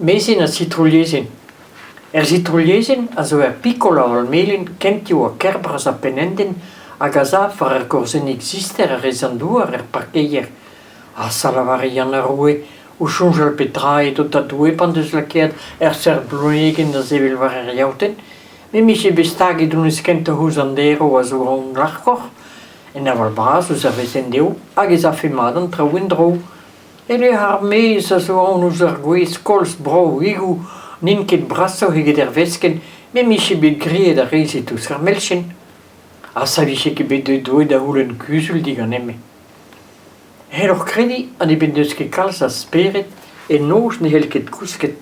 Mezenn ha sitroulhezenn. Er sitroulhezenn a zo ur pikol aval melen kentioù ha ker bras ha penn-henten hag a sav war ur gorzennig zister a-rez an douar er parkeier. Asa lavare Yann ar Roue, o soñjal petra edo da Doue pan deus lakaet ur seurt bleuñvenn da sevel war ar yaoutenn, me 'mije bet staget honnezh kentoc'h ouzh an derv a zo aon larkoc'h, en aval bras ouzh ar wezenn dezho hag ez afe mat an traoù en-dro. E-lec'h ar maez a zo aon ouzh ar gwez kolz bravigoù n'int ket brasoc'h eget er veskenn me 'mije bet graet ar re-se e-touesk ar melchen. Ha ça 'vije ket bet deuet Doue da c'houlenn kuzul diganin-me. N'helloc'h krediñ ha ne n'eus ket kalz a spered en noz ne c'hell ket kousket.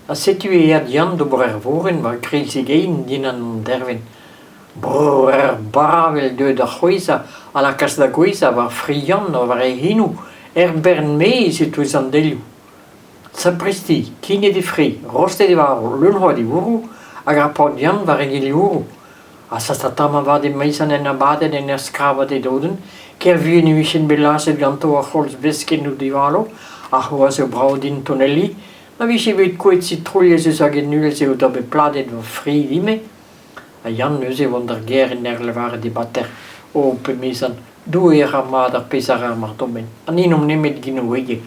Ha setu aet Yann d'ober ar vorenn war greiz e gein dindan an dervenn. Brrr ur barr-avel deuet da c'hwezhañ a lakaas da gouezhañ war fri Yann ha war e c'henoù er bern maez e-touez an delioù. Sapristi, kignet e fri, rostet e varv, leun-c'hoad e vourroù hag ar paotr Yann war e gilhouroù. Ha sastañ avat e-maez an abadenn en ur skrabat e dodenn, ker vuan e vijen bet lazhet ganto ar c'holz beskennoù divalo, ha c'hoazh eo brav din tonelliñ, ma vije bet kouezhet sitroulhez eus hag en uhel eo da bet pladet va fri din-me. Ha Yann neuze vont d'ar gêr en ur lavaret e bater O, pemezan, Doue a ra mat ar pezh a ra ar martolod, ha ni n'omp nemet ginoueged.